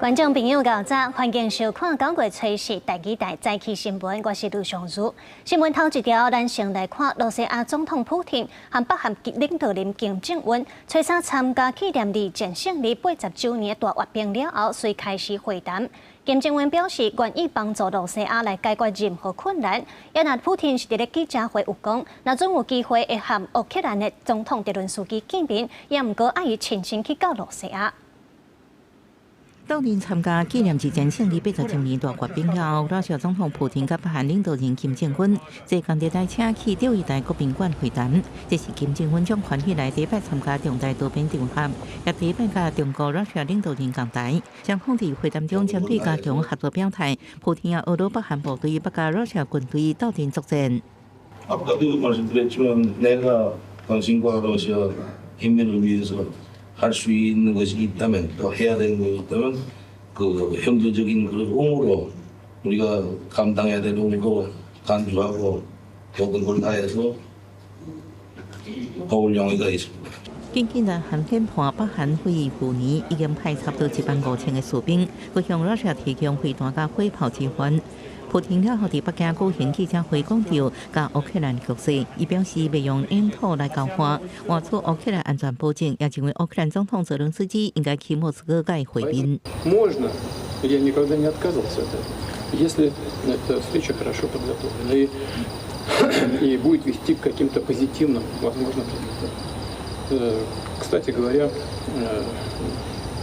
觀眾朋友，早晨，歡迎收看9月初四台語台早起新聞，我是盧尚如。新聞頭一條，咱先來看羅西亞總統普廷和北韓領導人金正恩，初三參加紀念二戰勝利80週年大閱兵了後，遂開始會談。金正恩表示願意幫助羅西亞來解決任何困難。也若普廷是佇咧記者會有講，若準有機會會和烏克蘭的總統澤倫斯基見面，也毋過愛伊親身去到羅西亞。當年參加紀念二戰勝利80週年大閱兵後，羅西亞總統普廷佮北韓領導人金正恩坐仝一台車去釣魚台國賓館會談。這是金正恩掌權以來第一擺參加重大多邊場合，也第一擺佮中國、羅西亞領導人仝台。雙方佇會談中針對加強合作表態，普廷也呵咾北韓部隊欲佮羅西亞軍隊鬥陣作戰。 아까도 말씀드렸지만 내가 당신과 러시아 인민을 위해서 할 수 있는 것이 있다면 또 해야 되는 것이 있다면 그 형제적인 그런 의무로 우리가 감당해야 될 의무로 간주하고 모든 걸 다해서 도울 용의가 있습니다. 根據南韓研判，北韓會去年已經派差不多1萬5千个士兵，閣向羅西亞提供飛彈佮火炮支援。普廷了後佇北京舉行記者會，講著佮烏克蘭局勢，伊表示袂用領土來交換，換取烏克蘭安全保證，也認為烏克蘭總統澤倫斯基應該去莫斯科佮伊會面。 Можно, я никогда не отказывался от этого, если эта встреча хорошо подготовлена и будет вести к каким-то позитивным, возможным результатам. Кстати говоря,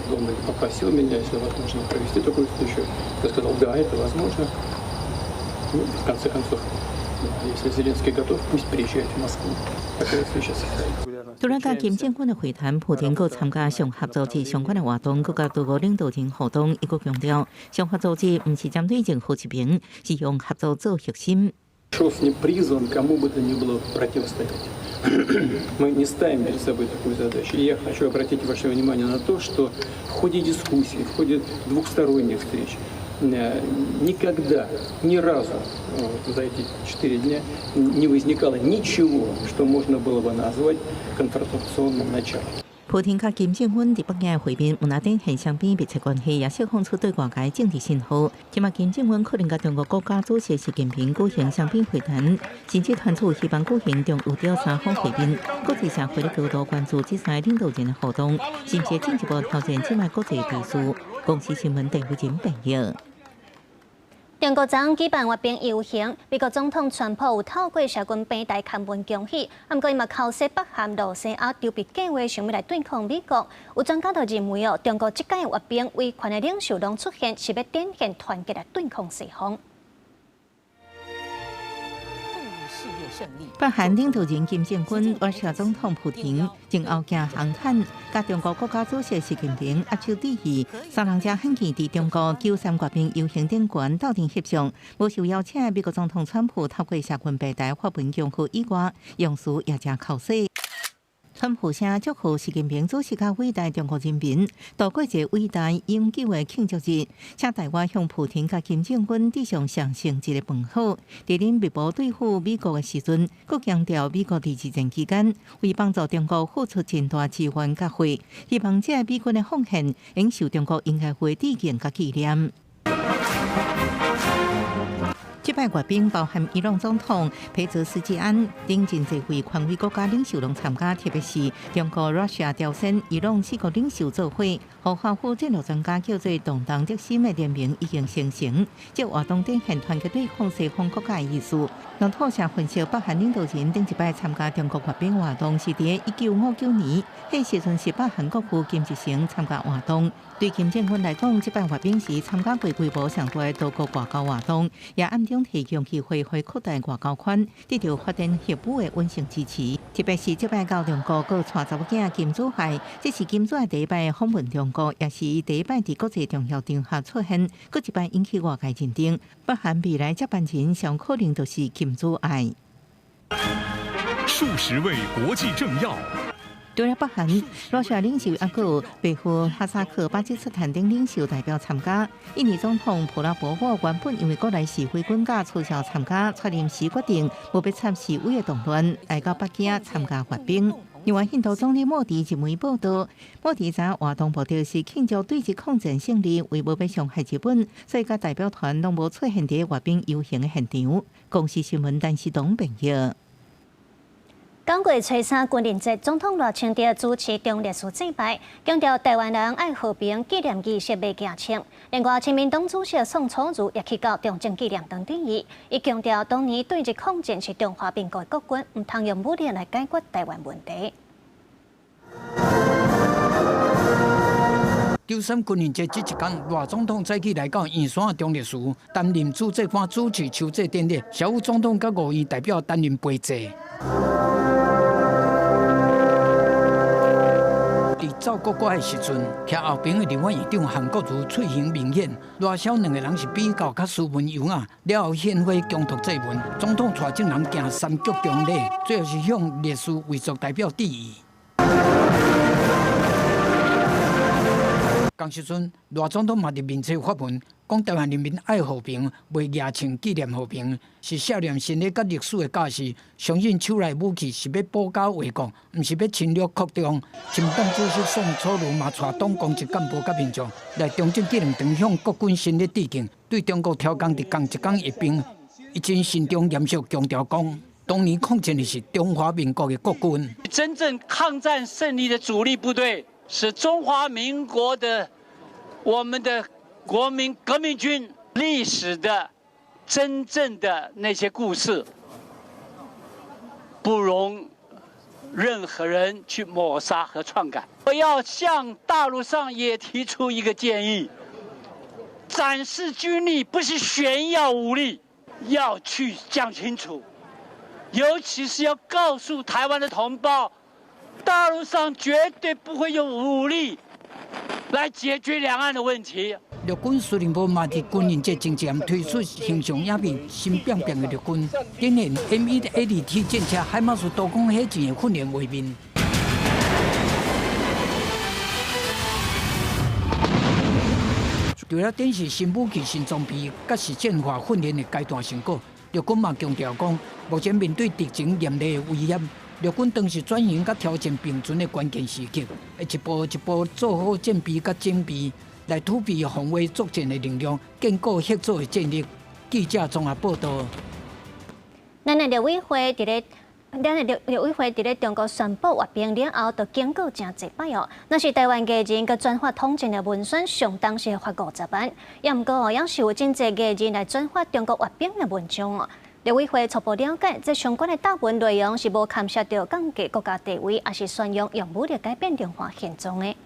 Дональд попросил меня, если возможно, провести такую встречу. Я сказал: да, это возможно. Ну, в конце концов, если Зеленский готов, пусть приезжает в Москву. Такая встреча состоится. 除了佮金正恩的會談，普廷閣參加上合組織相關的活動，閣佮多國領導人互動。伊閣強調，上合組織毋是針對任何一邊，是用合作做核心。 ШОС не призван кому бы то ни было противостоять. Мы не ставим перед собой такую задачу. И я хочу обратить ваше внимание на то, что в ходе дискуссий, в ходе двухсторонних встреч никогда, ни разу вот за эти 4 дня не возникало ничего, что можно было бы назвать конфронтационным началом. 普廷佮金正恩佇北京會面，毋但展現雙邊密切關係，也釋放出對外界政治信號。這馬金正恩可能佮中國國家主席習近平舉行雙邊會談，甚至傳出希望舉行中俄朝三方會面。國際社會咧高度關注這三个領導人的互動，甚至進一步挑戰這馬國際秩序。公視新聞鄧慧珍報導。中國昨昏舉辦閱兵遊行，美國總統川普有透過社群平台刊文恭喜，毋過伊嘛剾洗北韓、羅西亞籌備計劃，想欲來對抗美國。有專家就認為哦，中國這屆閱兵威權的領袖攏出現，是欲展現團結來對抗西方。北韓領導人金正恩、俄羅斯總統普廷前後行紅毯，佮中國國家主席習近平握手致意，三人遮罕見佇中國93閱兵遊行頂懸鬥陣翕相。無受邀請的美國總統川普透過社群平台發文恭賀以外，用詞也誠剾洗。川普聲祝賀習近平主席佮偉大中國人民度過一个偉大永久的慶祝日，請代我向普廷佮金正恩致上上誠摯的問候。佇恁密謀對付美國的時陣，閣強調美國佇二戰期間為幫助中國付出真大資源佮血，希望這个美軍的奉獻應受中國應該會致敬佮紀念。這擺閱兵包含伊朗總統佩澤斯基安等真濟位權威國家領袖攏參加，特別是中國、Russia、朝鮮、伊朗四國領袖做伙，予華府戰略專家叫做動盪的心的聯盟已經形成。這活動展現團結對抗西方國家的意思。路透社分析，北韓領導人頂一擺參加中國閱兵活動是佇1959年，彼時陣是北韓國父金日成參加活動。對金正恩來講，這擺閱兵是參加過規模上大的多國外交活動，也暗中提供機會予擴大外交圈，得著發展核武的穩性支持。特別是這擺到中國，閣帶查某囝金主愛，這是金主愛第一擺訪問中國，也是伊第一擺佇國際重要場合出現，閣一擺引起外界認定，北韓未來接班人上可能就是金主愛。數十位國際政要。除了北韓，羅西亞領袖猶閣有白俄、哈薩克、巴基斯坦等領袖代表參加。印尼總統普拉博沃原本因為國內示威滾架取消參加，卻臨時決定無欲參示威的動亂，來到北京參加閱兵。另外，印度總理莫迪日媒報道，莫迪昨活動目的是慶祝對日抗戰勝利，為無欲傷害日本，所以佮代表團攏無出現佇閱兵遊行的現場。公視新聞陳世東編譯。九月初三軍人節，總統賴清德主持忠烈祠祭拜，強調臺灣人愛和平，紀念儀式袂驚青。另外，親民黨主席宋楚瑜也去到中正紀念堂致意，伊強調當年對日抗戰是中華民國國軍，毋通用武力來解決臺灣問題。 93軍人節這一天，賴總統早起來到圓山忠烈祠，擔任主祭官主持秋祭典禮，小副總統佮五院代表擔任陪祭。佇奏國歌的時陣，徛後邊的立法院長韓國瑜喙型明顯，賴蕭兩個人是比較較斯文優雅。了後獻花恭讀祭文，總統帶眾人行三鞠躬禮，最後是向烈士遺族代表致意。同時陣，賴總統嘛佇面冊發文，講臺灣人民愛和平，袂蜈槍紀念和平，是少年心理佮歷史的教示。相信手內武器是欲保家衛國，毋是欲侵略擴張。親民黨主席宋楚瑜嘛帶黨公職幹部佮民眾來中正紀念堂向國軍先烈致敬，對中國挑工佇仝一工閱兵，伊真慎重嚴肅強調講，當年抗戰的是中華民國的國軍，真正抗戰勝利的主力部隊是中華民國的。我們的國民革命軍歷史的真正的那些故事，不容任何人去抹殺和篡改。我要向大陸上也提出一個建議：展示軍力不是炫耀武力，要去講清楚，尤其是要告訴台灣的同胞，大陸上絕對不會用武力來解決兩岸的問題。陸軍司令部嘛佇軍人節前夕推出形象影片《新變變的陸軍》，展現 M1A2T 戰車海馬斯多攻火箭的訓練畫面。除了展示新武器、新裝備，佮實戰化訓練的階段成果，陸軍嘛強調講，目前面對敵情嚴厲的威脅。陸軍當時轉型佮挑戰並存的關鍵時刻，會一步一步做好戰備佮準備，來儲備防衛作戰的能量，建構協作的戰力。記者綜合報道。咱的陸委會佇咧，咱的陸委會佇咧中國宣布閱兵了後，就警告誠濟擺哦。若是臺灣藝人閣轉發統戰的文宣，上重是罰50萬。也毋過哦，猶是有真濟藝人來轉發中國閱兵的文章哦。陸委會初步了解，這相關的貼文內容是無牽涉著降低國家地位，抑是宣揚用武力改變兩岸現狀的。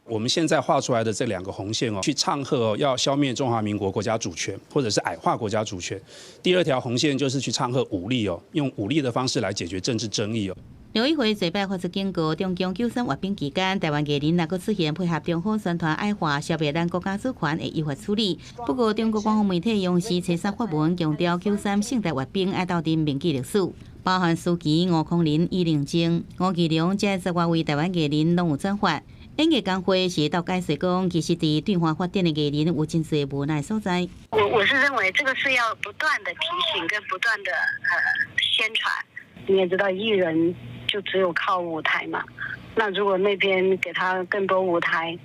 我們現在畫出來的這兩個紅線哦，去唱和哦，要消滅中華民國國家主權，或者是矮化國家主權。第二條紅線就是去唱和武力哦，用武力的方式來解決政治爭議哦。陸委會這擺發出警告，中共93閱兵期間，臺灣藝人若閣出現配合中方宣傳矮化、消滅咱國家主權，會依法處理。不過，中國官方媒體央視初三發文強調，93勝利閱兵愛鬥陣銘記歷史，包含舒淇、吳康仁、伊能靜、吳奇隆這十外位臺灣藝人攏有轉發。演藝工會是鬥解釋講，其實佇對岸發展的藝人有真濟無奈所在。我是認為這個是要不斷的提醒跟不斷的宣傳。你也知道，藝人就只有靠舞台嘛。那如果那邊給他更多舞台，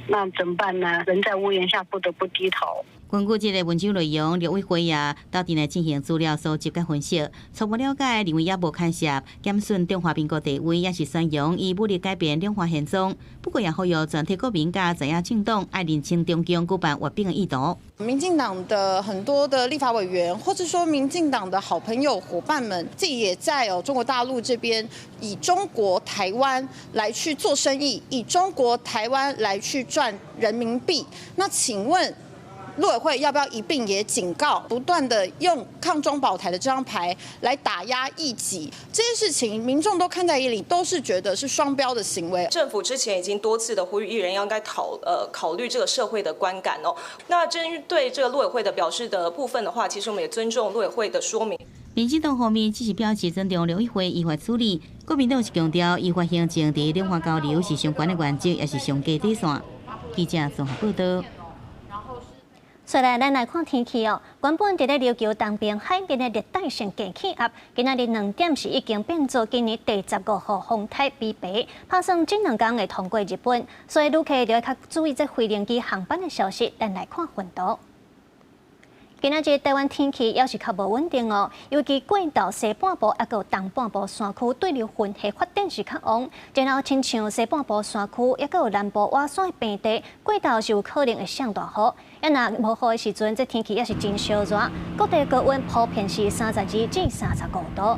那怎麼辦呢？人在屋檐下不得不低頭。根據這個文章內容，陸委會也鬥陣來進行資料蒐集佮分析，初步了解認為也無牽涉減損中華民國地位，抑是宣揚以武力改變兩岸現狀。不過也呼籲全體國民佮在野政黨愛認清中共舉辦閱兵的意圖。民進黨的很多的立法委員，或者說民進黨的好朋友夥伴們，自己也在中國大陸這邊以中國台灣來去做生意，以中國台灣來去賺人民幣。那請問，陸委會要不要一併也警告，不斷的用抗中保台的這張牌來打壓異己？這件事情民眾都看在眼裡，都是覺得是雙標的行為。政府之前已經多次的呼籲藝人應該考慮這個社會的觀感哦。那針對這個陸委會的表示的部分的話，其實我們也尊重陸委會的說明。民進黨方面只是表示尊重陸委會依法處理，國民黨是強調依法行政佇兩岸交流是相關的原則，也是上低底線。記者綜合報道。再來，咱來看天氣哦。原本佇咧琉球東邊海面的熱帶性低氣壓，今仔日2點是已經變做今年第15號風台比白，拍算這兩工會通過日本，所以旅客就要較注意這飛行機航班的消息。咱來看雲圖。今仔日台灣天氣猶是較無穩定哦，尤其過晝西半部抑閣有東半部山區對流雲系發展是較旺，然後親像西半部山區抑閣有南部倚山的平地，過晝是有可能會降大雨。啊，若無雨的時陣，這天氣也是真燒熱，各地高溫普遍是32至35度。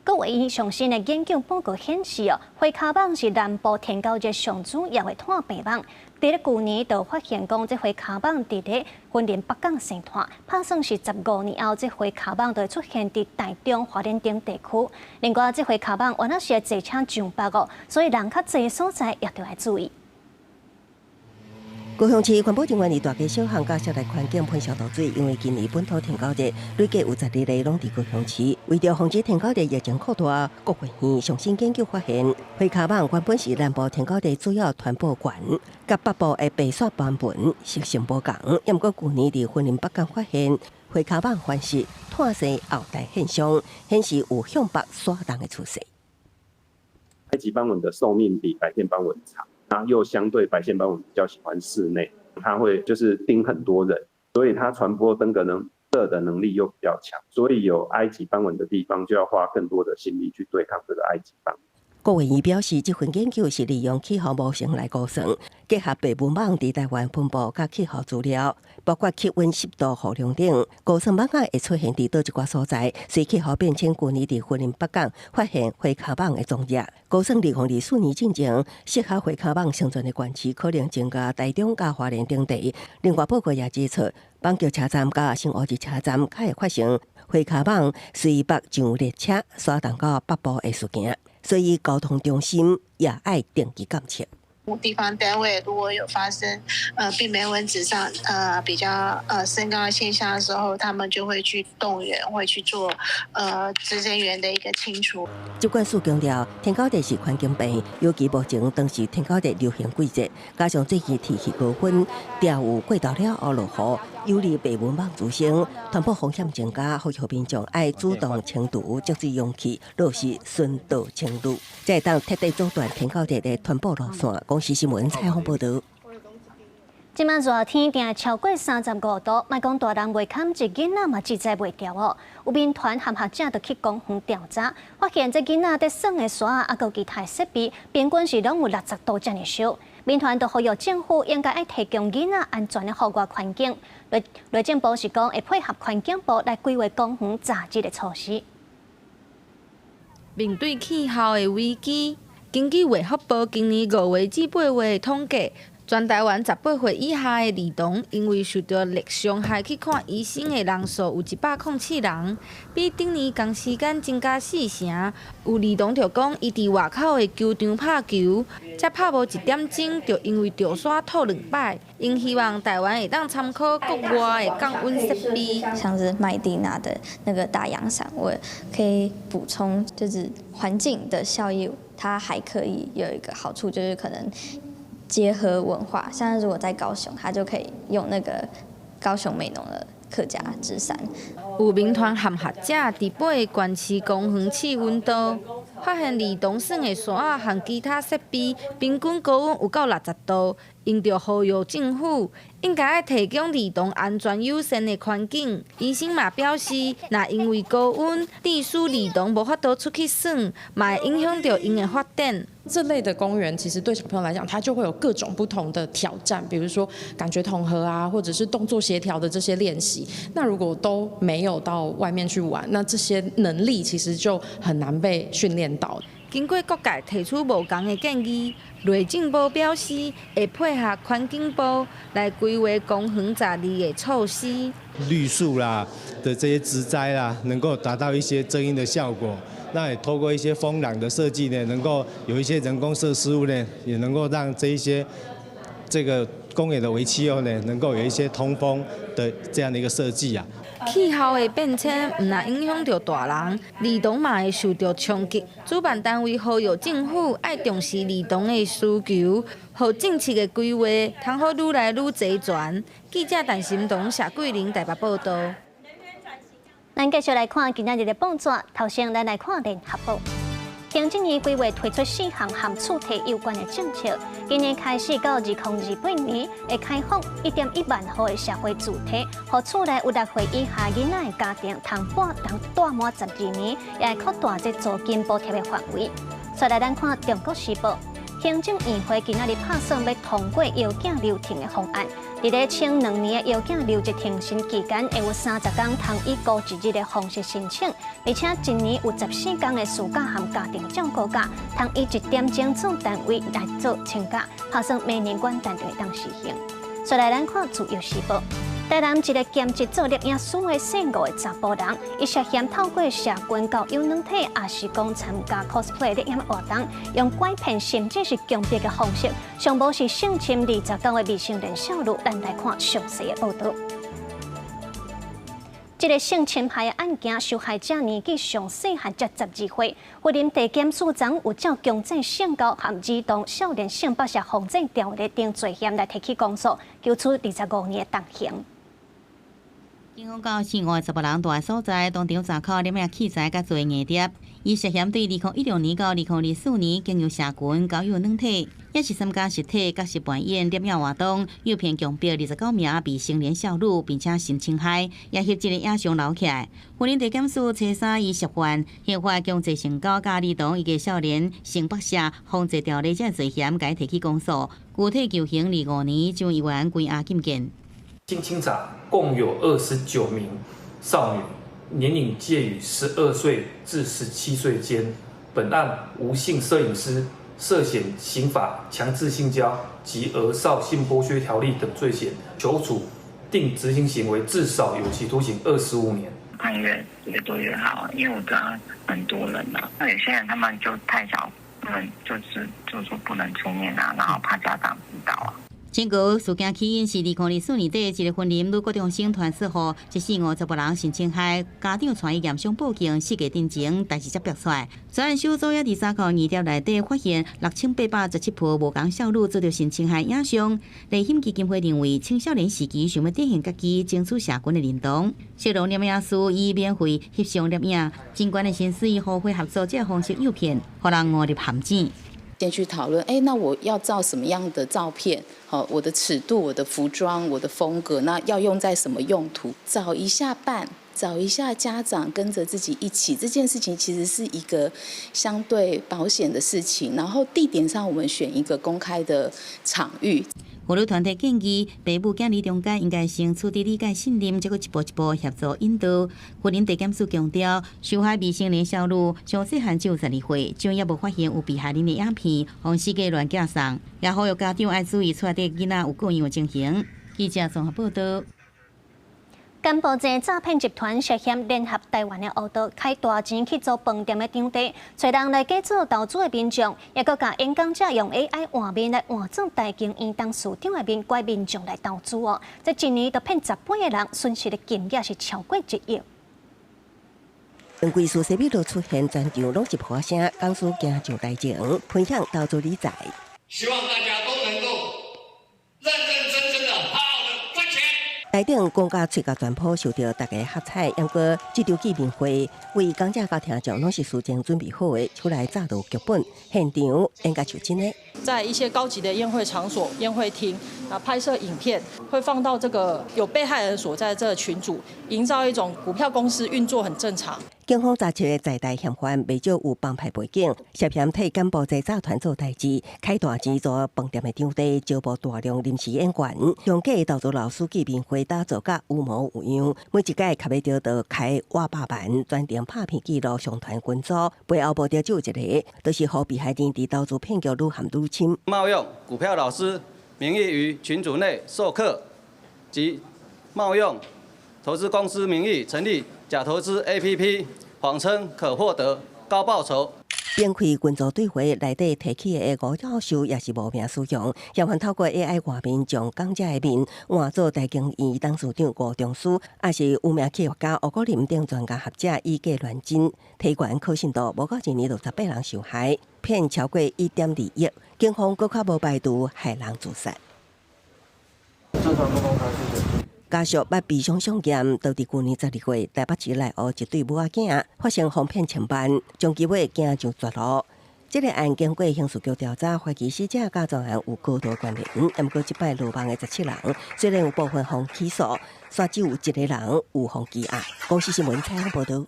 閣有上新的研究報告顯示哦，灰跤蠓是南部天狗熱上主要的傳病蠓。佇咧舊年就發現講，這灰跤蠓佇咧雲林北港生湠，拍算是15年後，這灰跤蠓就會出現佇台中花蓮等地區。另外，這灰跤蠓原來是會坐車上北哦，所以人較濟所在也著愛注意。高雄市環保人員佇大街小巷佮室內環境噴消毒水，因為今年本土天狗熱累計有12例攏佇高雄市。為著防止天狗熱疫情擴大，國衛院上新研究發現，灰跤蠓原本是南部天狗熱主要傳播源，佮北部的白線斑蚊習性無仝。毋過舊年佇雲林北港發現灰跤蠓繁殖湠生後代現象，顯示有向北徙動的趨勢。埃及斑蚊的壽命比白線斑蚊長。它又相對白線斑蚊比較喜歡室內，它會就是叮很多人，所以它傳播登革熱的能力又比較強，所以有埃及斑蚊的地方就要花更多的心力去對抗這個埃及斑。國衛院表示，這份研究是利用氣候模型來估算，結合白蚊蠓佇台灣分布佮氣候資料，包括氣溫、濕度、雨量等，估算蠓仔會出現佇佗一寡所在。隨氣候變遷，舊年佇雲林北港發現灰跤蠓的蹤跡，估算2024年進前，適合灰跤蠓生存的縣市可能增加台中佮花蓮等地。另外報告也指出，板橋車站佮新烏日車站較會發生灰跤蠓隨北上列車徙動到北部的事件。所以交通中心也愛定期監測。地方單位如果有發生病媒蚊子上比較升高的現象的時候，他們就會去動員，會去做孳生源的一個清除。疾管署強調，天狗熱是環境病，尤其目前當是天狗熱流行季節，加上最近天氣高溫，定有過晝了後落雨，有利白蚊蠓滋生，傳播風險增加，呼籲民眾愛主動清除積水容器，落實巡道清除，才會當徹底阻斷天狗熱的傳播路線。公視新聞採訪報導。這擺熱天定超過35度，莫講大人袂堪一囡仔嘛自在袂牢哦。有民團和學者就去公園調查，發現這囡仔佇耍的沙仔，抑閣其他設備，平均是攏有60度遮爾燒。民團就呼籲政府應該愛提供囡仔安全的戶外環境。內政部是講會配合環境部來規劃公園閘熱的措施。面對氣候的危機，根據衛福部今年5月至8月的統計，全台灣18歲以下的兒童，因為受著熱傷害去看醫生的人數有107人，比頂年仝時間增加四成。有兒童就講，伊佇外口的球場拍球，才拍無一點鐘，就因為著沙吐兩擺。𪜶希望台灣會當參考國外的降溫設備，像是麥地那的那個大陽傘，我可以補充，就是環境的效益，它還可以有一個好處，就是可能結合文化，像如果在高雄，他就可以用那個高雄美濃的客家紙傘。有民團和學者佇八個縣市公園試溫度，發現兒童耍的沙仔和其他設備平均高溫有夠60度，𪜶就呼籲政府應該愛提供兒童安全友善的環境。醫生嘛表示，若因為高溫致使兒童無法度出去耍，嘛會影響著𪜶的發展。這類的公園其實對小朋友來講，他就會有各種不同的挑戰，比如說感覺統合啊，或者是動作協調的這些練習。那如果都沒有到外面去玩，那這些能力其實就很難被訓練到。經過各界提出無仝的建議，內政部表示會配合環境部來規劃公園閘熱的措施。綠樹啦的這些植栽啦，能夠達到一些遮陰的效果。那也透過一些風廊的設計呢，能夠有一些人工設施物呢，也能夠讓這一些這個公園的圍砌後呢，能夠有一些通風的這樣的一個設計啊。氣候的變遷毋但影響著大人，兒童嘛會受著衝擊。主辦單位呼籲政府愛重視兒童的需求，予政策的規劃通好愈來愈齊全。記者陳心彤、謝桂玲台北報道。咱繼續來看今仔日的報紙，頭先咱來看聯合報。行政院規劃推出四項和厝體有關的政策，今年開始到2028年，會開放1.1萬戶的社會住宅，予厝內有6歲以下囡仔的家庭，通住通住滿12年，也會擴大這租金補貼的範圍。再來，咱看《中國時報》，行政院會今仔日拍算欲通過藥檢流程的方案。佇咧前2年的藥檢留職停薪期間，會有30工通以估一日的方式申請，而且一年有14工的事假和家庭照顧假，通以一點鐘做單位來做請假，拍算明年元旦就會當實行。再來，咱看《自由時報》。台南一个兼職做攝影師的姓吳的查埔人，伊涉嫌透過社群交友軟體，抑是講參加 cosplay 攝影活動，用拐騙甚至是強迫的方式，上無是性侵29個未成年少女。咱來看詳細的報道。這个性侵害的案件，受害者年紀上細漢才12歲。雲林地檢署昨有照強制性交和兒童少年性剝削防制條例等罪嫌來提起公訴，求處25年的重刑。警方到姓吳的查埔人蹛的所在，當場查扣攝影器材佮做硬碟。伊涉嫌對2016年到2024年經由社群交友軟體，抑是參加實體角色扮演攝影活動，誘騙強迫29名未成年少女，並且性侵害，也翕這个影像留起來。雲林地檢署初三伊涉犯刑法強制性交佮兒童以及少年性剝削防制條例這罪嫌，共伊提起公訴，具體求刑25年，將依原關押禁見。經清查，共有29名少女，年齡介於12歲至17歲間。本案吳姓攝影師涉嫌刑法強制性交及兒少性剝削條例等罪嫌，求處定執行刑為至少有期徒刑25年。看越越多越好，因為我知道很多人啊，那有些人他們就太小，他們就是就說不能出面啊，然後怕家長知道啊。這個事件起因是2024年底，一个雲林女高中生傳說予一姓吳查埔人性侵害，家長帶伊驗傷報警，四月頂前，代誌才爆出來。專案小組也佇查扣硬碟內底發現6817部無仝少女遭著性侵害影像。立馨基金會認為，青少年時期想欲展現家己、爭取社群的認同，小龍攝影師以免費翕相攝影，真懸的薪水互惠合作，這个方式誘騙，予人誤入陷阱。先去討論，哎，那我要照什麼樣的照片？好，我的尺度、我的服裝、我的風格，那要用在什麼用途？找一下伴，找一下家長，跟着自己一起，這件事情其實是一個相對保險的事情。然後地點上，我們選一個公開的場域。婦女團體建議，父母囝兒中間應該先取得理解信任，再閣一步一步協助引導。雲林地檢署強調，受害未成年少女上細漢只有12歲，將猶無發現有被害人的影片，予四界亂寄送，也呼籲家長愛注意厝內底囡仔有過樣的情形。記者綜合報道。柬埔寨詐騙集團涉嫌聯合台灣的黑道，開大錢去租飯店的場地，揣人來假做投資的民眾，抑閣共演講者用 AI 換面來換做台經院董事長的面，拐民眾來投資哦。這一年就騙18個人，損失的金額是超過1億。兩櫃事西米露出現，全場攏是破聲，講師行上台前分享投資理財。希望大家都能夠認認真真的好好的賺錢。台頂講甲喙甲全鋪受著大家喝彩，毋過這場見面會為講者佮聽眾攏是事前準備好的，出來早就有劇本，現場演甲像真的。在一些高級的宴會場所、宴會廳啊，拍攝影片，會放到這個有被害人所在的這個群組，營造一種股票公司運作很正常。警方查緝的在台嫌犯，袂少有幫派背景，涉嫌替柬埔寨詐團做代誌，開大錢租飯店的場地，招募大量臨時演員，用假投資老師見面會打造甲有模有樣，每一屆較袂著就開倚百萬，專程拍片記錄上傳群組，背後目的只有一个，就是予被害人佇投資騙局愈陷愈深。冒用股票老師名義於群組內授課，及冒用投資公司名義成立假投資 APP，謊稱可獲得高報酬。展開群組對話內底提起的吳教授也是無名使用，嫌犯透過 AI 畫面將講者的面換做台經院董事長吳中書，抑是有名企業家吳國林等專家學者以假亂真，提懸可信度無夠一年就18人受害，騙超過1.2億，警方閣較無排除害人自殺。家屬捌悲傷相驗，就佇舊年12月，台北市內湖一對母仔囝發生哄騙千萬，將其尾行上絕路。這个案經過刑事局調查，懷疑死者佮贓案有高度關聯。毋過這擺落網的17人，雖然有部分予起訴，煞只有一个人有予羈押。公視新聞採訪報導。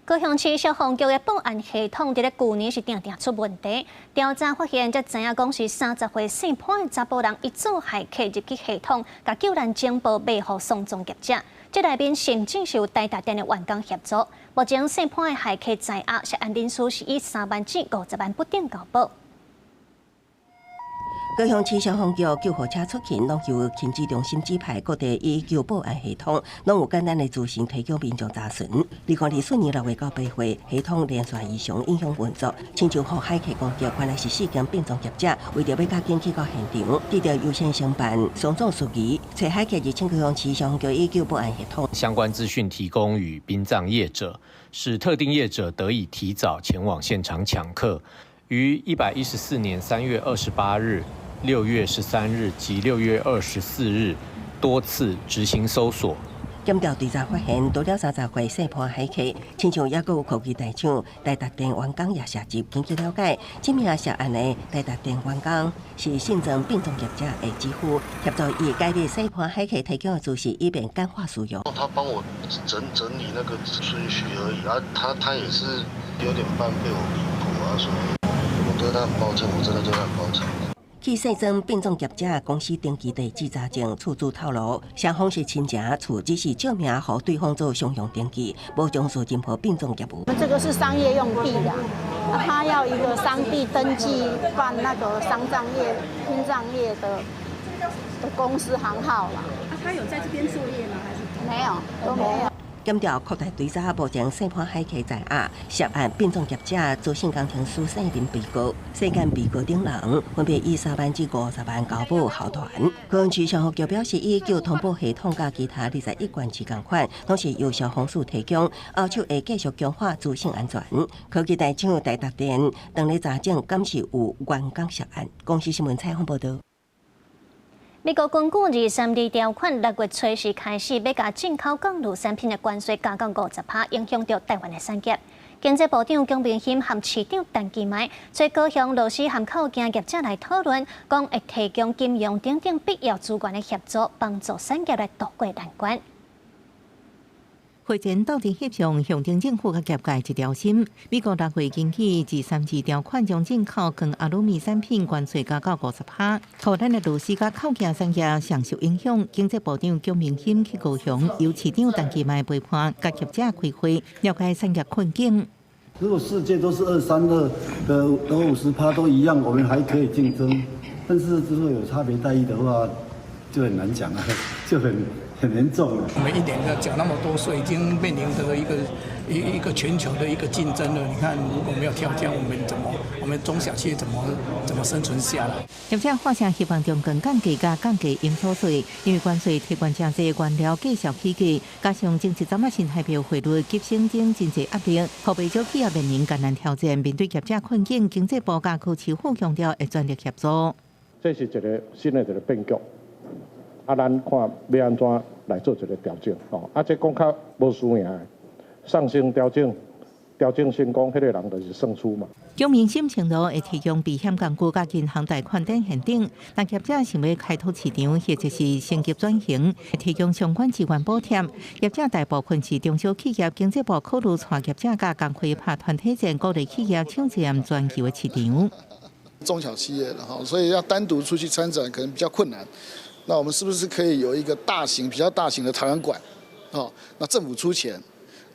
高雄市消防局的報案系統佇咧舊年是定定出問題，調查發現，才知影講是30歲姓潘的查埔人，伊做駭客入去系統，共救難情報賣予喪葬業者。這內面甚至是有台達電的員工協助。目前姓潘的駭客在押，涉案人數是以3萬至50萬不等交保。高雄市消防局救護車出勤，攏由勤指中心指派各地119報案系統，攏有簡單的資訊提供民眾查詢。2024年6月到8月，系統連續異常影響運作，親像予駭客攻擊，原來是四間殯葬業者為著欲較緊去到現場，得著優先承辦喪葬事宜，揣駭客入侵高雄市消防局119報案系統。相關資訊提供予殯葬業者，使特定業者得以提早前往現場搶客。於114年3月28日、6月13日及6月24日多次執行搜索。檢調追查發現，除了30歲姓潘駭客，親像猶閣有科技大廠台達電員工也涉入。根據了解，這名涉案的台達電員工是姓曾殯葬業者的姊夫，協助伊改變姓潘駭客提供的資訊，以便簡化使用。他幫我整整理那個順序而已，啊，他也是有點半被我逼迫啊，所以我對他很抱歉，我真的對他很抱歉。去姓曾殯葬業者公司登記地址查證，厝主透露，雙方是親情，厝只是借名予對方做商用登記，無從事任何殯葬業務。這個是商業用地的，他要一個商地登記辦那個喪葬業、殯葬業的公司行號啦。啊，他有在這邊作業嗎？還是沒有，都沒有。檢調擴大追查，目前姓潘駭客在押，涉案殯葬業者周姓工程師姓林被告，世間被告等人分別以3萬至50萬交保候傳。高雄市消防局表示，119通報系統佮其他21縣市仝款，攏是由消防署提供，後續會繼續強化資訊安全。科技大廠台達電當咧查證，敢是有員工涉案。公視新聞採訪報導。美國根據232條款，6月初四開始，欲共進口鋼鋁產品的關稅加到50%，影響著台灣的產業。經濟部長許明鑫和市長陳其邁，揣高雄螺絲和扣件業者來討論，講會提供金融等等必要資源的協助，幫助產業來渡過難關。會前鬥陣翕相，象徵政府佮業界一條心。美國六月根據232條款，將進口鋼阿魯米產品關稅加到50%，予咱的螺絲佮扣件產業上受影響。經濟部長許明鑫去高雄，由市長陳其邁陪伴，佮業者開會，了解產業困境。如果世界都是232的都50%都一樣，我們還可以競爭。但是如果有差別待遇的話，就很難講了，就很嚴重了。我們一年要繳那麼多稅，已經面臨這個一個全球的一個競爭了。你看，如果沒有調價，我們怎麼，我們中小企業怎麼生存下來？業者發聲希望中鋼降價佮降低營所稅，因為關稅提懸誠濟，原料繼續起價，加上前一陣仔新台幣匯率急升，增真濟壓力，予袂少企業面臨艱難挑戰。面對業者困境，經濟部佮柯市府強調會全力協助。這是一個新的一個變局。啊，咱看欲按怎來做一個調整哦。啊，這講較無輸贏的，上先調整，調整成功，彼個人就是勝出嘛。許明鑫承諾會提供避險工具、佮銀行貸款等現頂，但業者想欲開拓市場或者是升級轉型，提供相關資源補貼。業者大部分是中小企業，經濟部考慮帶業者佮工會拍團體戰，鼓勵企業搶佔全球的市場。中小企業哈，所以要單獨出去參展可能比較困難。那我們是不是可以有一個大型、比較大型的台灣館？哦，那政府出錢，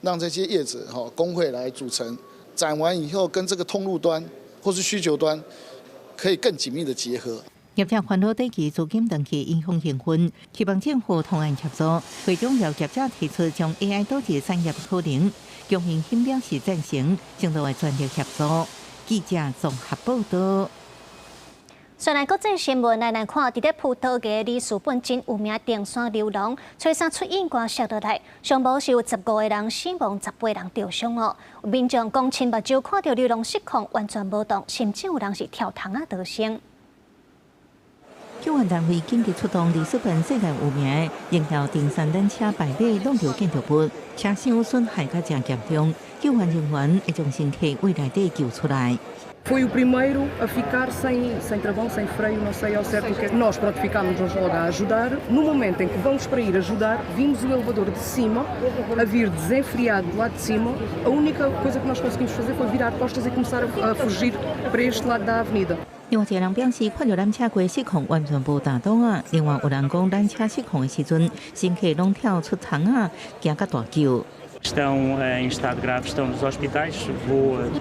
讓這些業者哈工會來組成，展完以後跟這個通路端或是需求端可以更緊密的結合。業業者煩惱短期資金長期影響營運，希望政府通案協助。會中有業者提出將 AI 導入產業可能，姜明欣表示贊成，正在全力協助。記者綜合報道。上來國際新聞來來看，佇咧葡萄牙里斯本真有名登山溜廊，初三出意外摔落來，上無是有15個人死亡，18人著傷哦。民眾講親目睭看著溜廊失控，完全無動，甚至有人是跳窗仔逃生。救援單位緊急出動，里斯本世界有名的榮耀登山纜車敗尾挵著建築物，車廂損害較誠嚴重，救援人員會將乘客對內底救出來。 Foi o primeiro a ficar sem travão, sem freio, não sei ao certo o que é. Nós, pronto, ficámos logo a ajudar. No momento em que vamos para ir ajudar, vimos o elevador de cima a vir desenfreado do lado de cima. A única coisa que nós conseguimos fazer foi virar costas e começar a fugir para este lado da avenida. 另外一個人表示，看著纜車過失控，完全無彈擋啊。另外有人講，纜車失控的時陣，乘客攏跳出窗仔，驚甲大叫。 Estão em estado grave, estão nos hospitais.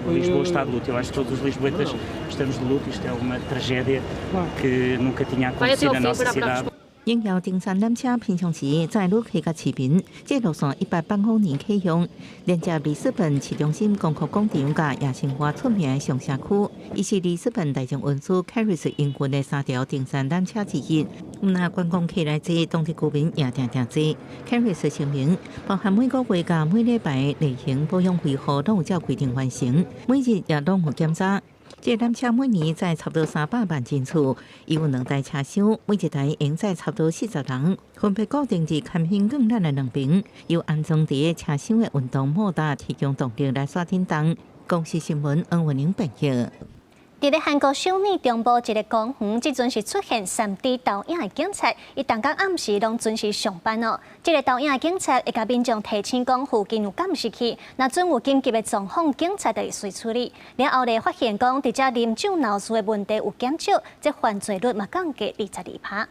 Lisboa está de luto. Eu acho que todos os lisboetas estamos de luto. Isto é uma tragédia que nunca tinha acontecido na nossa cidade. 榮耀登山纜車平常時載旅客佮市民，這路線1805年啟用，連接里斯本市中心光復廣場佮夜生活出名的上社區。伊是里斯本大眾運輸 Carris 營運的三條登山纜車之一。毋但觀光客來坐，當地居民也定定坐。Carris 聲明，包含每個月佮每禮拜例行保養維護，攏有照規定完成，每日也攏有檢查。這纜車每年載差不多300萬人次，伊有兩台車廂，每一台會載差不多40人，分別固定佇牽引鋼纜的兩邊，由安裝佇車廂的運動摩打提供動力來煞振動。公視新聞黃文玲編譯。佇咧韓國首爾中部一個公園，這陣是出現3D 投影的警察，伊逐工暗時攏準時上班哦。這個投影的警察會共民眾提醒講附近有監視器，若準有緊急的狀況，警察就會隨處理。了後來發現講，佇遮啉酒鬧事的問題有減少，這犯罪率嘛降低22%。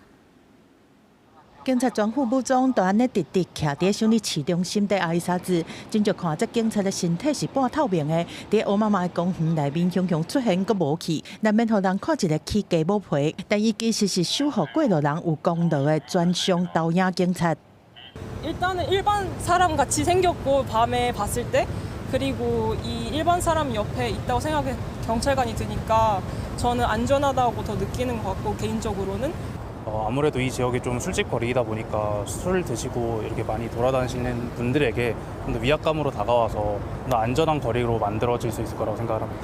警察全副武裝，就按呢直直徛佇首爾市中心底阿伊沙子，真少看這警察的身體是半透明的，佇烏麻麻的公園內面雄雄出現閣無去，難免予人看一个起雞母皮。但伊其實是守護過路人有功勞的專屬投影警察。 일단은 일반 사람 같이 생겼고 밤에 봤을 때 그리고 이 일반 사람 옆에 있다고 생각해 경찰관이 드니까 저는 안전하다고 더 느끼는 것 같고 개인적으로는. 아무래도 이 지역이 좀 술집 거리이다 보니까 술 드시고 이렇게 많이 돌아다니시는 분들에게 좀 더 위압감으로 다가와서 좀 더 안전한 거리로 만들어질 수 있을 거라고 생각을 합니다.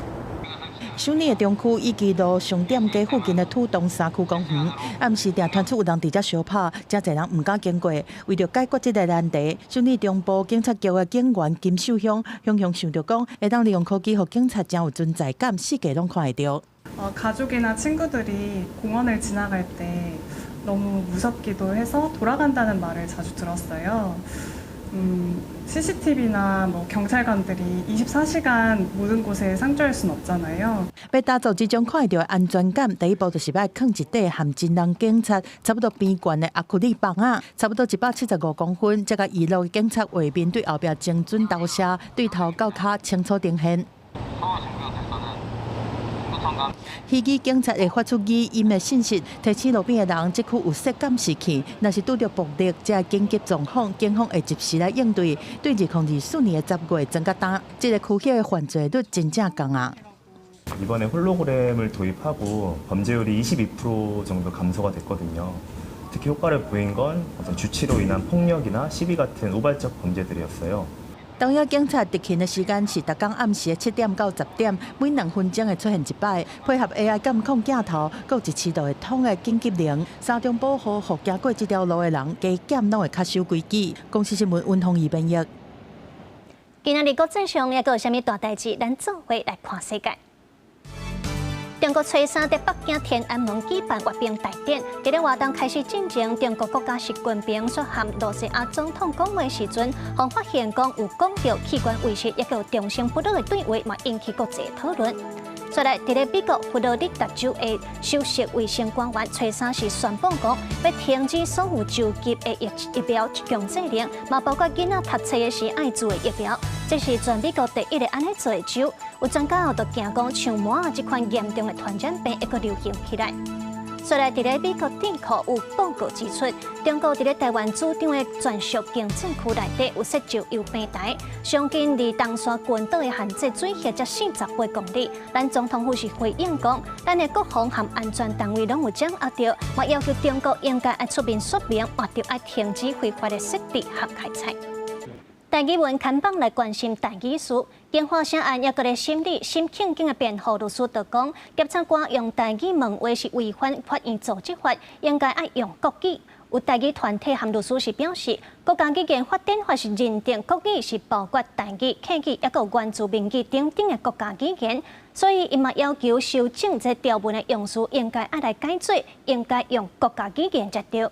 首爾的中區以及路商店街附近的土洞山區公園，暗時定傳出有人佇遮相拍，誠濟人毋敢經過。為著解決這个難題，首爾中部警察局的警員金秀香雄雄想著講，會當利用科技，予警察誠有存在感，四界攏看會著。 가족이나 친구들이 공원을 지나갈 때 너무 무섭기도 해서 돌아간다는 말을 자주 들었어요. CCTV나 뭐 경찰관들이 24시간 모든 곳에 상주할 수는 없잖아요. 欲打造這種看會著的安全感，第一步就是愛囥一塊和真人警察差不多邊懸的亞克力棒仔，差不多175公分，這個娛樂警察畫面對後壁精準投射，對頭到跤清楚呈現。虛擬警察會發出語音的信息，提醒路邊的人，這區有設監視器，若是拄著暴力這緊急狀況，警方會及時來應對。對2024年的10月增加單，這个區域的犯罪率真正降啊。 이번에 홀로그램을 도입하고 범죄율이 22% 정도 감소가 됐거든요. 특히 효과를 보인 건 어떤 주취로 인한 폭력이나 시비 같은 우발적 범죄들이었어요. 投影警察執勤的時間是逐工暗時的7點到10點，每2分鐘會出現一擺，配合 AI 監控鏡頭，閣有一市道會通的緊急鈴，三重保護，予行過這條路的人，加減攏會較守規矩。公視新聞溫宏儀編譯。今仔日國際上猶閣有啥物大代誌？咱做伙來看世界。中國初三佇北京天安門舉辦閱兵大典，佇咧活動開始進前，中國國家習近平煞和露西亞總統講話時陣，予發現講有講著器官遺失，抑閣有長生不老的對話，嘛引起國際討論。再來，佇咧美國佛羅里達州的首席衛生官員初三是宣布講，欲停止所有州級的疫苗強制令，嘛包括囡仔讀冊的時愛注的疫苗。這是全美國第一个按呢做的州。有專家就驚講，像麻這款嚴重的傳染病會閣流行起來。所來佇咧美國智庫有報告指出，中國佇咧台灣主張的專屬經濟區內底有設石油平台，上近離東沙群島的限制水域才48公里。咱總統府是回應講，咱的國防和安全單位攏有掌握著，嘛要求中國應該愛出面說明，或著愛停止非法的設置和開採。台語文看板來關心台語事，金華城案猶閣咧審理，沈慶京的辯護律師就講，檢察官用台語問話是違反法院組織法，應該愛用國語。有台語團體和律師是表示，國家語言發展法是認定國語是包括台語、客語，猶閣原住民語等等的國家語言，所以伊嘛要求修正這條文的用詞，應該愛來改做，應該用國家語言才對。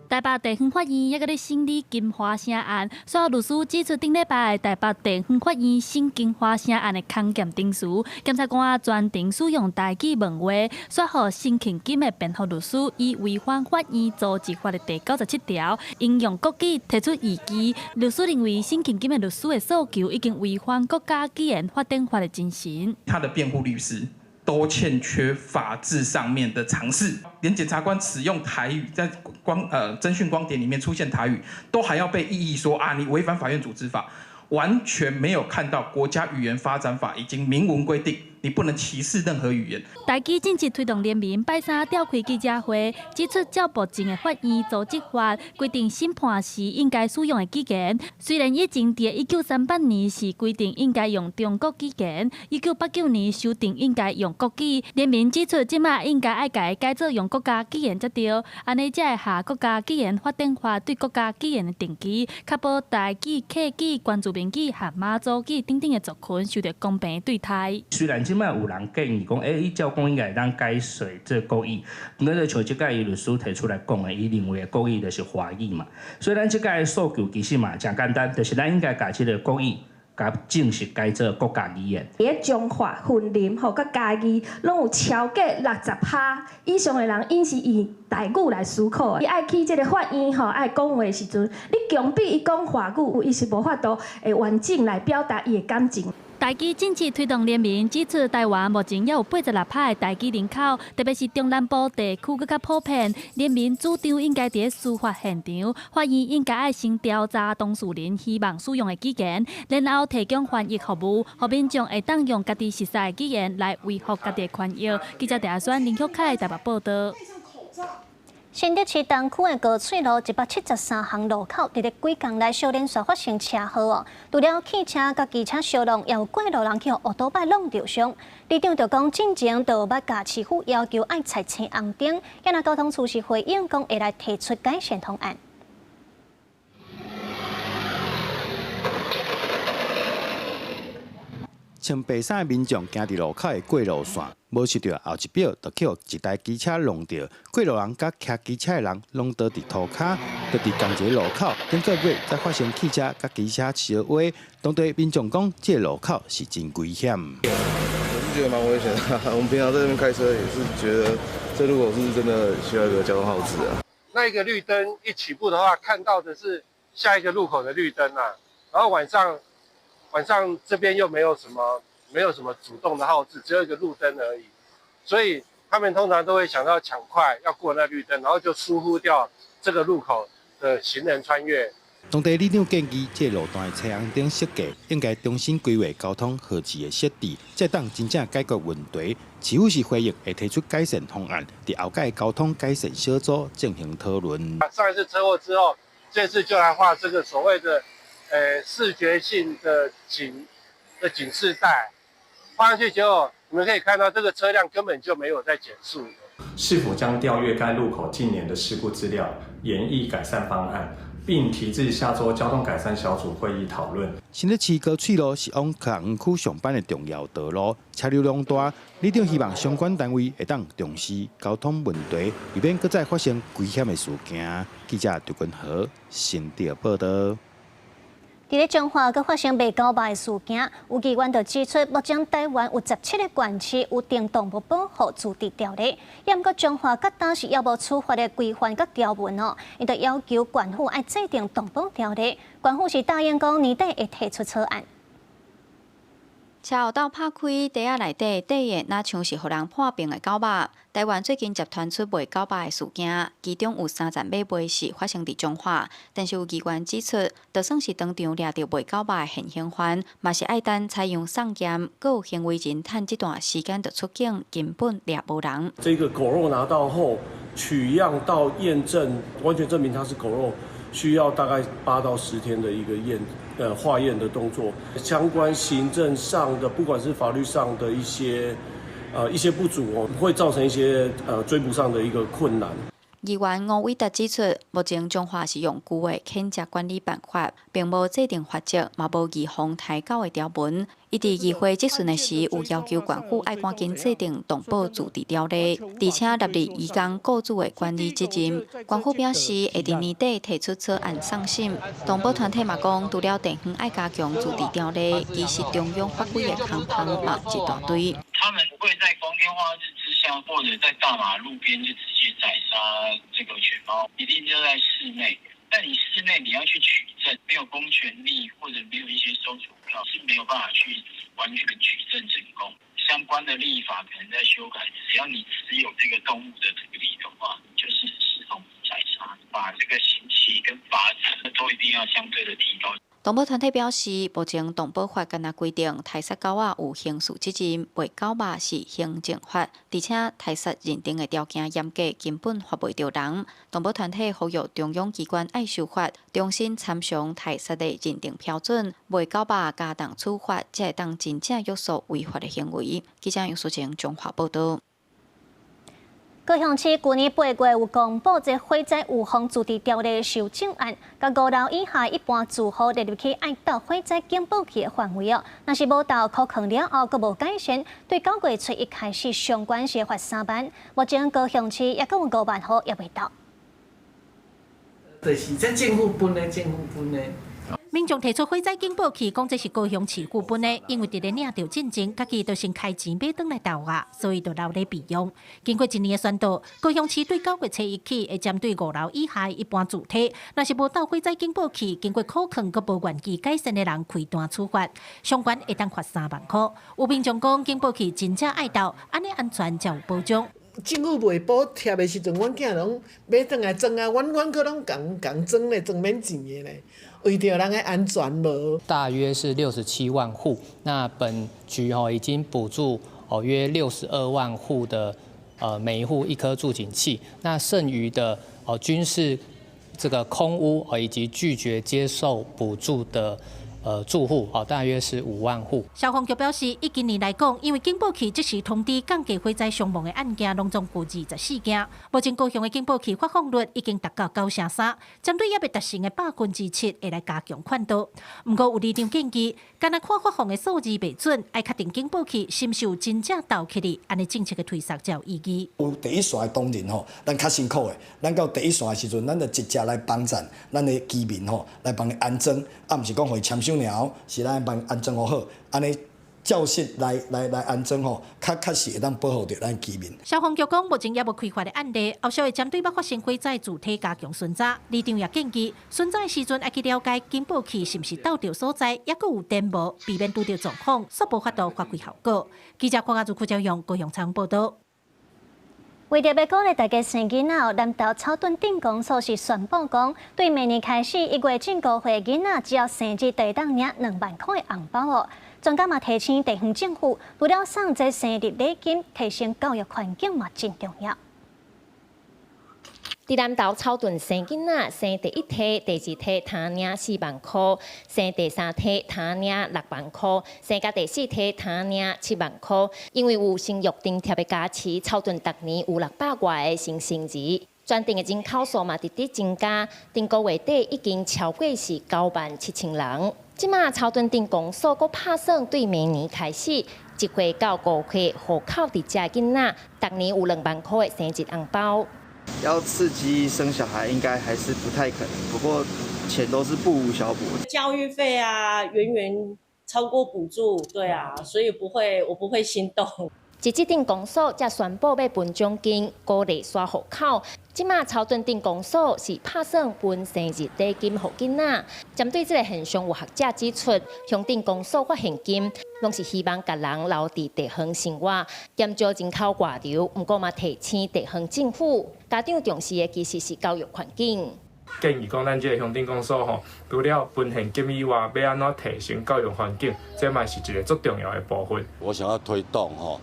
台北地方法院猶閣咧審理金華城案，所有律師指出，頂禮拜台北地方法院審金華城案的控檢陳詞，檢察官全程使用台語問話，煞予沈慶金的辯護律師以違反法院組織法的第97條，應用國語提出異議。律師認為，沈慶金的律師的訴求已經違反國家語言發展法的精神。他的辯護律師都欠缺法治上面的常識，連檢察官使用台語在光偵訊光碟裡面出現台語，都還要被異議說啊，你違反法院組織法，完全沒有看到國家語言發展法已經明文規定，你不能歧視任何語言。台語政治推動聯盟拜三召開記者會，指出照目前的法院組織法規定，審判時應該使用的語言，雖然以前佇1938年是規定應該用中國語言，1989年修訂應該用國語。聯盟指出，這馬應該愛共改做用國家語言才對，按呢才會合國家語言發展法對國家語言的定義，確保台語、客語、原住民語和馬祖語等等的族群受著公平對待。雖然這馬有人建議講，伊照講應該會當改說這國語，毋過就像這擺伊律師提出來講的，伊認為的國語就是華語嘛。所以咱這擺訴求其實嘛誠簡單，就是咱應該共這個國語共正式改做國家語言。佇咧彰化、雲林吼，佮嘉義，攏有超過60%以上的人，𪜶是以台語來思考的。伊愛去這个法院吼，愛講話的時陣，你強逼伊講華語，伊是無法度會完整來表達伊的感情。台語政治推動聯盟指出，台灣目前猶有86%的台語人口，特別是中南部地區閣較普遍。聯盟主張應該佇司法現場，法院應該愛先調查當事人希望使用的語言，然後提供翻譯服務，予民眾會當用家己熟悉的語言來維護家己的權益。記者鄭阿選、林旭凱台北報導。新竹市東區的高翠路173巷路口，佇咧幾工來小連續發生車禍哦。除了汽車佮機車相撞，也有過路人去予烏托擺弄著傷。里長就講，進前就捌共市府要求愛拆青紅燈，今仔交通處是回應講會來提出改善方案。穿白衫的民眾行佇路口的過路線，無想著後一秒就去予一台機車撞著，過路人佮騎機車的人攏倒佇塗跤，就佇仝一个路口，頂個月才發生汽車佮機車相嗆，當地民眾講，這個路口是真危險。我是覺得蠻危險的，我們平常在這邊開車也是覺得這路口是真的需要一個交通號誌啊。那一個綠燈一起步的話，看到的是下一個路口的綠燈啊，然後晚上這邊又沒有什麼主動的號誌，只有一個路燈而已，所以他們通常都會想到搶快要過那綠燈，然後就疏忽掉這個路口的行人穿越。當地里長建議，這個路段的青紅燈設計應該重新規劃交通號誌的設置，才當真正解決問題。市府是回應會提出改善方案，佇後屆交通改善小組進行討論。上一次車禍之後，這次就來畫這個所謂的視覺性的警示帶，畫上去之後，你們可以看到這個車輛根本就沒有在減速。市府將調閱該路口近年的事故資料，研議改善方案，並提至下週交通改善小組會議討論。新竹市高翠路是往客園區上班的重要道路，車流量大，里長希望相關單位會當重視交通問題，以免閣再發生危險的事件。記者劉君和新竹報導。佇咧彰化，閣發生賣狗肉的事件，有議員就指出，目前台灣有17個縣市有訂動物保護自治條例，猶毋過彰化佮當時猶無處罰的規範佮條文哦，伊就要求縣府愛制定動保條例，縣府是答應講年底會提出草案。車後鬥拍開，袋仔內底綴的，若像是予人破病的狗肉。台灣最近接傳出賣狗肉的事件，其中有三站買賣是發生佇彰化，但是有議員指出，就算是當場掠著賣狗肉的現行犯，嘛是愛等採樣送檢，閣有行為人趁這段時間就出境，根本掠無人。這個狗肉拿到後，取樣到驗證，完全證明它是狗肉，需要大概8到10天的一個驗。化驗的動作，相關行政上的，不管是法律上的一些不足哦，會造成一些追捕上的一個困難。議員吳偉達指出，目前彰化是用舊的犬隻管理辦法，並無制定罰則，嘛無預防刣狗的條文。伊佇議會質詢的時，有要求縣府愛趕緊制定動保自治條例，而且納入移工雇主的管理責任。縣府表示，會佇年底提出草案送審。動保團體嘛講，除了地方愛加強自治條例，其實中央法規的空縫嘛一大堆。他們不會在光天化日之下，或者在大馬路邊就直接宰殺這個犬貓，一定就在室內。但你室內你要去取證，沒有公權力或者沒有一些收儲票，是沒有辦法去完全取證成功。相關的立法可能在修改，只要你持有這個動物的土地的話，就是視同宰殺，把這個刑期跟罰則都一定要相對的提高。動保團體表示，目前動保法敢若規定，刣殺狗仔有刑事責任，賣狗肉是行政法，而且刣殺認定的條件嚴格，根本罰袂著人。動保團體呼籲中央機關愛修法，重新參詳刣殺的認定標準，賣狗肉加重處罰，才會當真正約束違法的行為。記者楊淑晴彰化報導。高雄市舊年8月有公布這火災預防自治條例修正案，共五樓以下一般住戶列入去愛鬥火災警報器的範圍哦。若是無鬥箍囥了後，閣無改善，對9月初一開始上懸是罰3萬。目前高雄市抑閣有5萬戶猶未鬥。就是這政府分的，政府分的。民眾提出火災警報器，講這是高雄市府分的，因為佇咧領著進前，家己就先開錢買轉來鬥啊，所以就留咧備用。經過一年的宣導，高雄市對9月初一起，會針對五樓以下一般住宅，若是無鬥火災警報器，經過箍囥閣無願意改善的人開單處罰，上懸會當罰3萬箍。有民眾講，警報器真正愛鬥，按呢安全才有保障。政府賣補貼的時陣，阮囝攏買轉來裝啊，阮閣攏共共裝咧，裝免錢的咧，為著人的安全無。大約是67萬戶，那本局哦已經補助哦約62萬戶的每一戶一顆住警器，那剩餘的哦均是這個空屋以及拒絕接受補助的住戶哦，大約是5萬戶。消防局表示，以今年來講，因為警報器即時通知降低火災傷亡的案件，攏總有24件。目前高雄的警報器發放率已經達到93%，針對猶未達成的7%，會來加強勸導。毋過有里長建議，干焦看發放的數字袂準，愛確定警報器是毋是有真正鬥起來，按呢政策的推捒才有意義。有第一線的同仁吼，咱較辛苦的，咱到第一線的時陣，咱就直接來幫贊咱的居民吼，來幫伊安裝，啊，毋是講予伊簽收爾，是咱幫安裝予好，按呢照實來安裝吼，較確實會當保護著咱居民。消防局講，目前猶無開罰的案例，後續會針對捌發生火災住宅加強巡查。里長也建議，巡查的時陣愛去了解警報器是毋是鬥著所在，抑閣有電無，避免拄著狀況，煞無法度發揮效果。記者郭亞祖、郭昭勇高雄採訪報導。為著欲鼓勵大家生囡仔，南投草屯鎮公所是宣布講，對明年開始，1月進五歲囡仔只要生日就會當領2萬箍的紅包哦。專家嘛提醒地方政府，除了送這生日禮金，提升教育環境嘛真重要。佇南投草屯生囡仔，生第一胎、第二胎通領4萬箍，生第三胎通領6萬箍，生甲第四胎通領7萬箍。因為有生育津貼的加持，草屯逐年有600外個新生兒，全鎮的人口數嘛直直增加，頂個月底已經超過是9萬7千人。這馬草屯鎮公所閣拍算對明年開始，1歲到5歲戶口佇遮囡仔，逐年有2萬箍的生日紅包。要刺激生小孩，應該還是不太可能。不過錢都是不無小補。教育費啊，遠遠超過補助，對啊，所以不會，我不會心動。是這鎮公所才宣布欲分獎金，鼓勵徙戶口。這馬草屯鎮公所是拍算分生日禮金予囡仔。針對這个現象，有學者指出，鄉鎮公所發現金，攏是希望共人留佇地方生活，減少人口外流。毋過嘛提醒地方政府，家長重視的其實是教育環境。建議講，咱這个鄉鎮公所吼，除了分現金以外，欲按怎提升教育環境，這嘛是一个足重要的部分。我想要推動吼，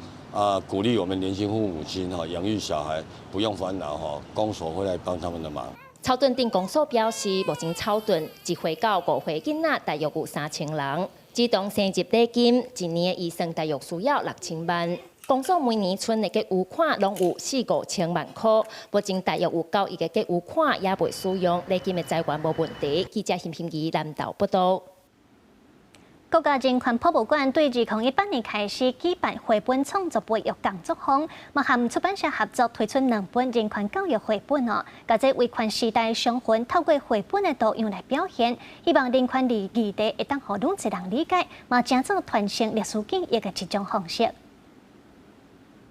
鼓勵我們年輕父母親哈，養育小孩不用煩惱哈，公所會來幫他們的忙。草屯鎮公所表示，目前草屯1歲到5歲囡仔大約有3000人，兒童生日禮金一年的預算大約需要6000萬。公所每年存的結餘款攏有四五千萬箍，目前大約有9億的結餘款猶未使用，禮金的財源無問題。記者邢欣怡南投報導。國家人權博物館對2018年開始舉辦繪本創作培育工作坊，嘛和出版社合作推出兩本人權教育繪本哦，共這威權時代傷痕透過繪本的圖樣來表現，希望人權的議題會當予愈濟人理解，嘛成做傳承歷史記憶的一種方式。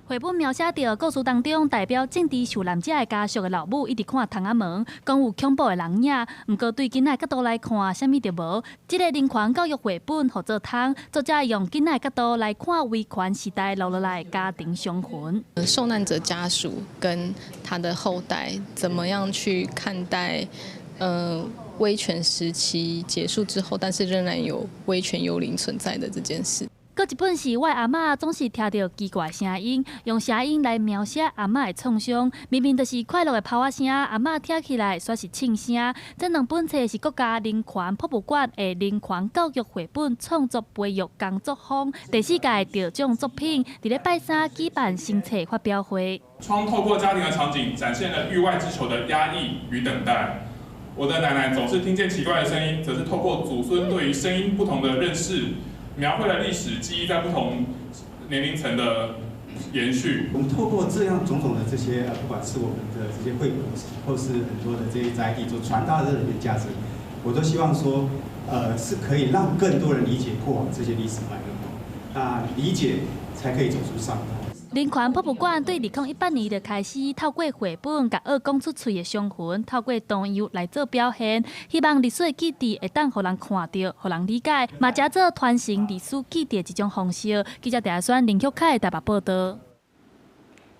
繪本描寫著故事當中，代表政治受難者的家屬的老母一直看窗仔門，講有恐怖的人影。毋過對囡仔角度來看，啥物都無。這个人權教育繪本號做窗，作者用囡仔角度來看威權時代留落來的家庭傷痕。受難者家屬跟他的後代，怎麼樣去看待？威權時期結束之後，但是仍然有威權幽靈存在的這件事。閣一本是我阿嬤總是聽著奇怪聲音，用聲音來描寫阿嬤的創傷。明明就是快樂的炮仔聲，阿嬤聽起來煞是銃聲。這兩本冊是國家人權博物館的人權教育繪本創作培育工作坊第四屆得獎作品，佇咧拜三舉辦新冊發表會。窗透過家庭的場景，展現了域外之囚的壓抑與等待。我的奶奶總是聽見奇怪的聲音，則是透過祖孫對於聲音不同的認識。描繪了歷史記憶在不同年齡層的延續。我們透過這樣種種的這些，不管是我們的這些繪本，或是很多的這些載體，所傳達的這些價值，我都希望說，是可以讓更多人理解過往這些歷史脈絡，那理解才可以走出傷痛。人權博物館對2018年就開始透過繪本，共惡講出喙的傷痕，透過圖樣來做表現，希望歷史的記憶會當予人看著，予人理解，嘛成做傳承歷史記憶的一種方式。記者鄭選林旭凱台北報導。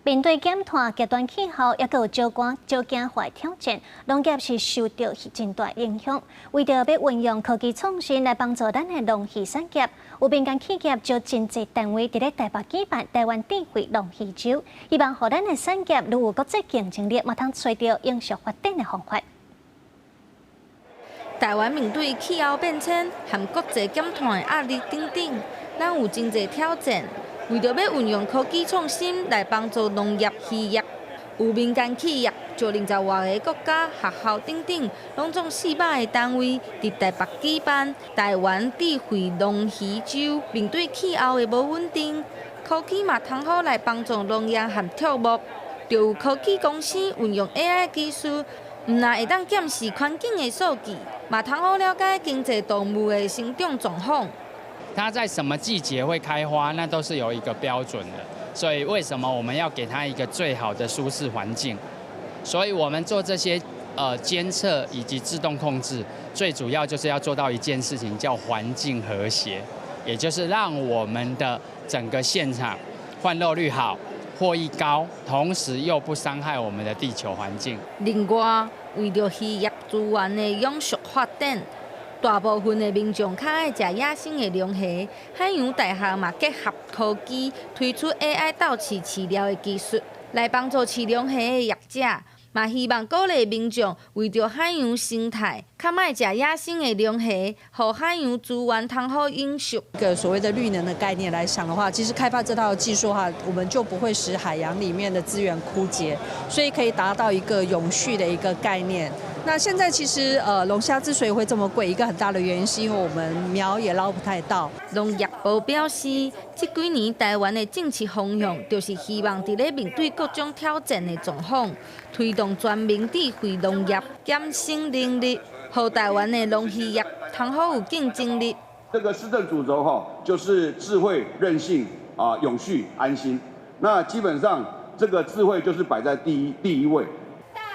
面對減碳、極端氣候，抑閣有少寒少驚壞挑戰，農業是受著真大影響。為著欲運用科技創新來幫助咱的農漁產業，有民間企業招真濟單位佇咧台北舉辦台灣智慧農漁週，希望予咱的產業愈有國際競爭力，嘛通揣著永續發展的方法。台灣面對氣候變遷和國際減碳的壓力等等，咱有真濟挑戰。為著欲運用科技創新來幫助農業、漁業，有民間企業、招20外个國家、學校等等，攏總400个單位佇台北舉辦台灣智慧農漁週。面對氣候的無穩定，科技嘛通好來幫助農業和畜牧。就有科技公司運用 AI 技術，毋但會當檢視環境的數據，嘛通好了解經濟動物的生長狀況。它在什麼季節會開花，那都是有一個標準的。所以為什麼我們要給它一個最好的舒適環境？所以我們做這些監測以及自動控制，最主要就是要做到一件事情，叫環境和諧，也就是讓我們的整個現場換肉率好、獲益高，同時又不傷害我們的地球環境。另外，為著漁業資源的永續發展，大部分的民眾較愛食野生的龍蝦，海洋大學嘛結合科技推出 AI 鬥飼飼料的技術，來幫助飼龍蝦的業者。嘛希望鼓勵民眾為著海洋生態，較莫食野生的龍蝦，予海洋資源通好永續。一個所謂的綠能的概念來想的話，其實開發這套技術的話，我們就不會使海洋裡面的資源枯竭，所以可以達到一個永續的一個概念。那現在其實，龍蝦之所以會這麼貴，一個很大的原因是因為我們苗也撈不太到。農業部表示，這幾年台灣的政策方向，就是希望佇咧面對各種挑戰的狀況，推動全民智慧農業減省能力，予台灣的農漁業通好有競爭力。這個施政主軸吼，就是智慧、韌性、啊永續、安心。那基本上這個智慧就是擺在第一位。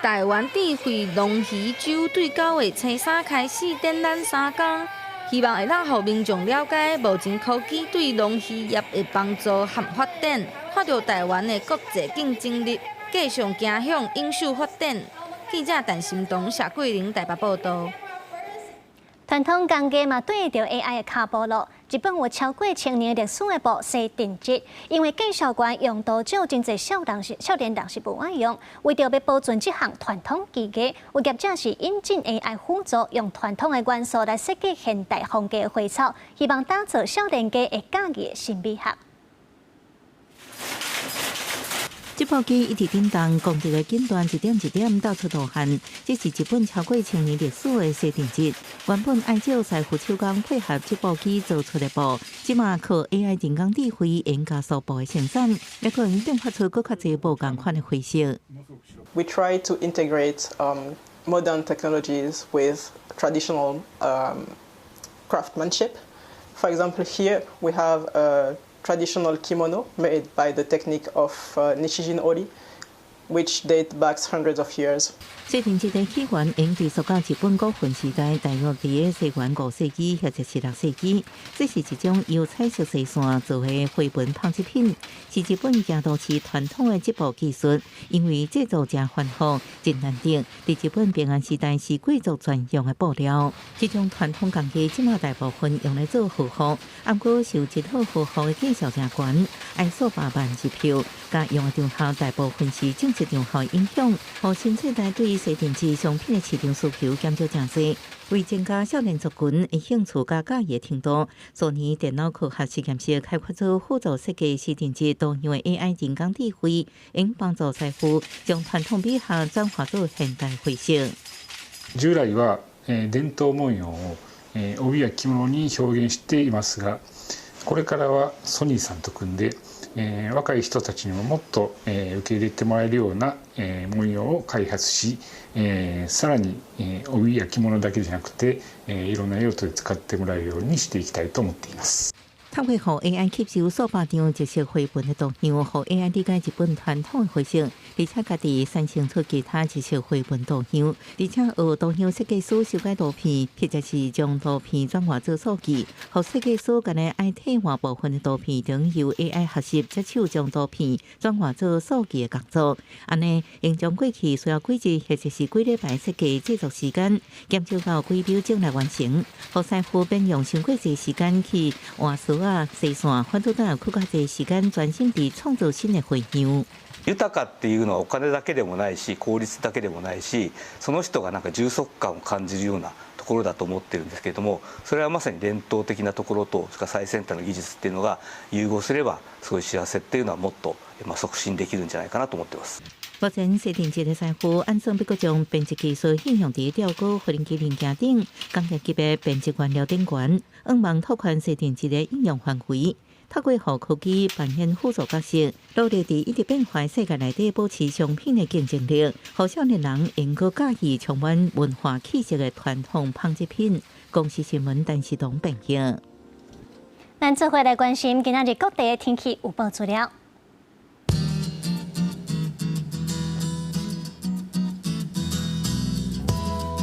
台灣智慧龍魚洲對9月初三開始展覽3工，希望會當予民眾了解無人科技對龍漁業的幫助和發展，看著台灣的國際競爭力，繼續走向永續發展。記者陳心彤、謝桂玲台北報道。傳統工藝嘛，對著 AI 的跤步囉。日本有超過千年歷史的布紗定織，因為介紹懸用途少，真濟少年人是無愛用。為著欲保存這項傳統技藝，有業者是引進 AI 輔助，用傳統的元素來設計現代風格的花草，希望打造少年家會佮意的新美學。織布機一直振動，光澤的錦緞一點一點鬥出圖案。這是日本超過千年歷史的紗定織。原本愛照師傅手工配合織布機做出的布，這馬靠 AI 人工智慧，會加速布的生產，也可能變化出閣較濟無仝款的花色。 We try to integrate modern technologies with traditional craftsmanship. For example, here we have a traditional kimono made by the technique of Nishijin Ori, which dates back hundreds of years. 紗定織的起源應追溯到日本古墳時代，大約佇个西元5世紀或者是6世紀。這是一種由彩色紗線做的花紋紡織品，是日本京都市傳統的織布技術。因為製作誠繁複、真難得，佇日本平安時代是貴族專用的布料。這種傳統工藝，這馬大部分用來做和服，毋過受一套和服的價數誠懸，愛數百萬日票。佮用的場合大部分是正式場合影響，予新世代對紗定織商品的市場需求減少誠濟。為增加少年族群的興趣佮佮意的程度，索尼電腦科學實驗室開發出輔助設計紗定織圖樣的 AI 人工智慧，會幫助師傅將傳統美學轉化做現代花色。従來は伝統文様を帯や着物に表現していますが、これからはソニーさんと組んで、若い人たちにももっと受け入れてもらえるような文様を開発し、さらに帯や着物だけじゃなくて、いろんな用途で使ってもらえるようにしていきたいと思っています。透過予 AI 吸收數百張特色花紋的圖樣，予 AI 理解日本傳統的花色，而且家己產生出其他特色花紋圖樣，而且學圖樣設計師修改圖片，或者是將圖片轉化做數據，予設計師干焦愛替換部分的圖片，轉由 AI 學習接手將圖片轉化做數據的工作。按呢，會將過去需要幾日或者是幾禮拜設計製作時間，減少到幾秒鐘來完成，予師傅免用傷過濟時間去換絲仔、紗線，反倒有閣較濟時間專心佇創造新的花樣。豊かっていうのはお金だけでもないし、効率だけでもないし、その人がなんか充足感を感じるようなところだと思ってるんですけれども、それはまさに伝統的なところと、それから最先端の技術っていうのが融合すれば、すごい幸せっていうのはもっと促進できるんじゃないかなと思ってます。目前紗定織的師傅按算欲閣將編織技術應用佇吊鈎、無人機零件頂，工業級的編織原料頂懸，向望拓寬紗定織的應用範圍。透過予科技扮演輔助角色，努力佇一直變化世界內底保持商品的競爭力，予少年人會閣佮意充滿文化氣息的傳統紡織品。公視新聞陳世東編譯。咱做伙來關心今仔日各地的天氣預報資料。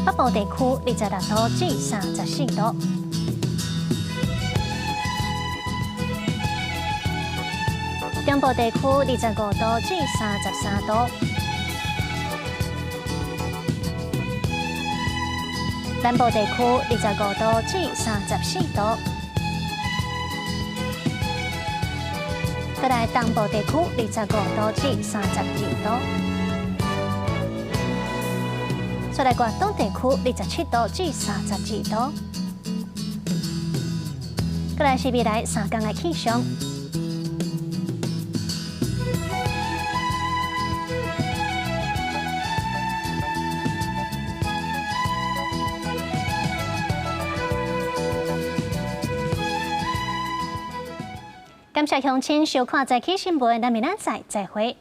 北部地區26度至34度。中部地區25度至33度，南部地區25度至34度，閣來東部地區25度至32度，再來廣東地區27度至32度，閣來是未來3工的氣象。感謝鄉親收看《早起新聞》，咱明仔載再會。